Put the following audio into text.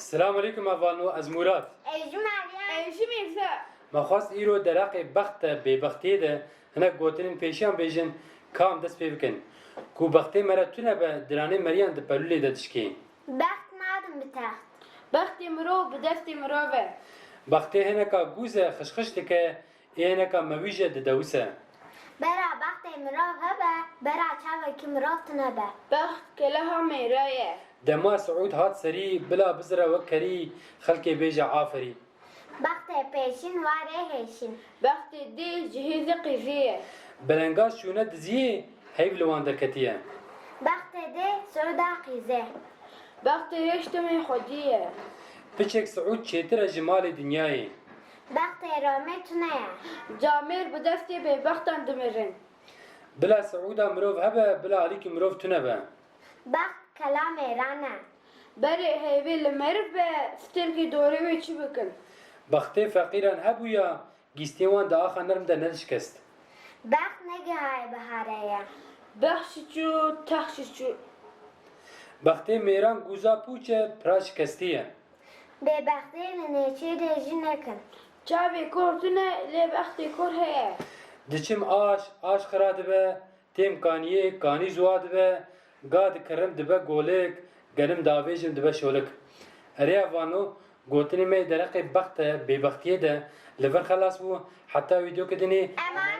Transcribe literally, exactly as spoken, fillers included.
Selamun Eleykum, ez Valno, ez Murat. Ez jî Meryem. Ez jî Mîrza. Me xwest îro derheqê bext e bêbextiyê de hinek gotinên pêşiyan bêjin, ka em dest pê bikin. Ku bextê me re tune be, diranê meriyan di pelûlê de dişkê. Bext nadin bi text. Bextê mirov bi destê mirov e. Bextê hineka gûz e, xişxiş dike, ê hineka mewîj e, didewise. Bera bextê mirov hebe, bera çavekî mirov tune be. Bext keleha mêra ye. Dema Siûd hat serî, bila bizire wek kerî, xelkê bêje aferî. Bextê pêşîn warê hêşîn. Bextê dê cihêzê qîzê ye. Belengaz şûne diziyê, heyv li wan derketiye. Bextê dê Siûda qîzê. Bextê hêş temê xwedî ye. Piçek Siûd çêtir e ji malê dinyayê. Bextê romê tune ye. Camêr bi destê bêbextan dimirin. Bila Siûda mirov hebe, bila alîkî mirov tune be. Bext kela mêran e. Berê heyvê li meriv be, stêrkê dorê wê çi bikin? Bextê feqîran hebûya, gîstê wan di axa nerm de nedişkest. Bext negihaye biharê ye. Bext çû, text çû. Bextê mêran gûza pûç e, pira şikestî ye. Bêbextiyê li nêçîrê jî nekin. Çavê kor tune, lê bextê kor heye. Diçim aş, aş xira dibe, têm kaniyê, kanî zuwa dibe, ga dikirim dibe golik, genim davêjim dibe şolik. Erê Valno, gotinê me yê derheqê bext e bêbextiyê de li vir xelas bû, heta wîdyoke dinê. Eman.